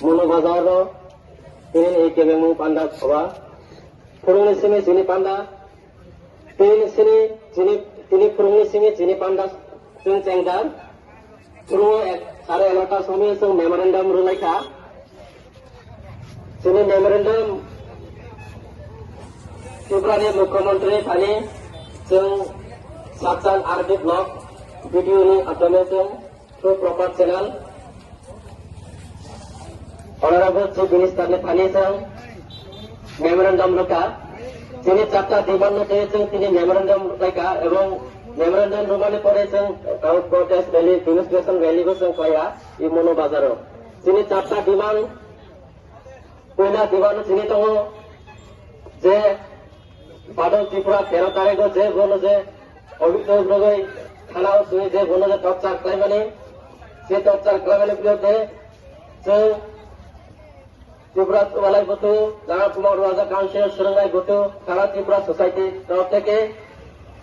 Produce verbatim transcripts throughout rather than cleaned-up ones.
Mano bazar ro tini ni kebengmung panda soba. Phurungni simi chini panda. Tini sini chini, tini phurungni simi chini panda chwng chengjar. Phurungo ek, sare egarota somoi chwng memorandum rwlaikha. Chini memorandum Tripura ni Mukhyamantri thani chwng Sakchan R D block B D O ni adome chwng through proper channel Honorable Chief Minister ni thani chwng memorandum rwkha. Chini chapta demand no tei chwng tini memorandum rwkha ebong memorandum rwmani pore chwng tao protest rally, demonstration rally bo chwng khlaiya i Mono Bazar o. Chini chapta demand Puila demand chini tongo je Badal Tripura tero tarikh o je bono je obhijog rogwi thana o swi je bono je torture khlaimani, je torture khlaimani birodhe chwng Tripura Walai Butu, Jana Kumar Raja Council, Swrwngnai Butu, Sara Tripura Society torof theke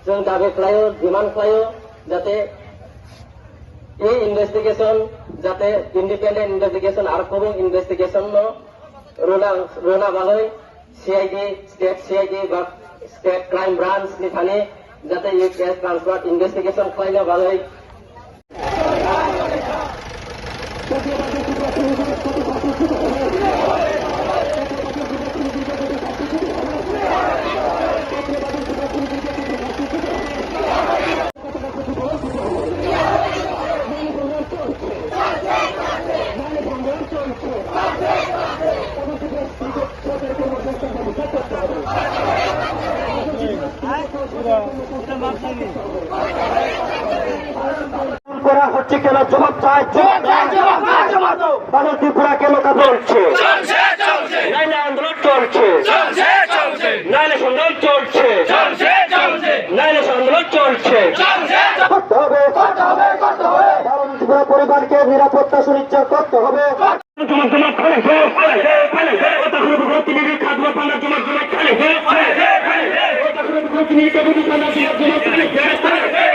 chwng dabi khlaio, demand khlaio, jate e investigation, jate independent investigation ar kubun investigation no rwna, rwna bagwi C I D, state C I D ba state crime branch ni thani jate e case transfer investigation khlaina bagwi করা হচ্ছে কেন? জবাব চাই, জবাব চাই, জবাব চাই, জবাব চাই। বাদল ত্রিপুরা কেন কাঁদছে? চলছে, চলছে। নাইলে আন্দোলন চলছে। চলছে, চলছে। নাইলে সংগ্রাম চলছে। চলছে, চলছে। নাইলে আন্দোলন চলছে। চলছে, চলছে। করতে হবে, করতে হবে, করতে হবে। বাদল ত্রিপুরা পরিবারকে নিরাপত্তা সুনিশ্চিত করতে হবে। জমা, জমা, খালি দে, খালি দে, খালি দে। ও তাহলে ভর্তি নিবি, খাদুয়া পান্ডা জমা, জমা, খালি দে, খালি দে, খালি দে। ও তাহলে ভর্তি নিবি, খাদুয়া পান্ডা জমা, জমা, খালি দে, খালি দে।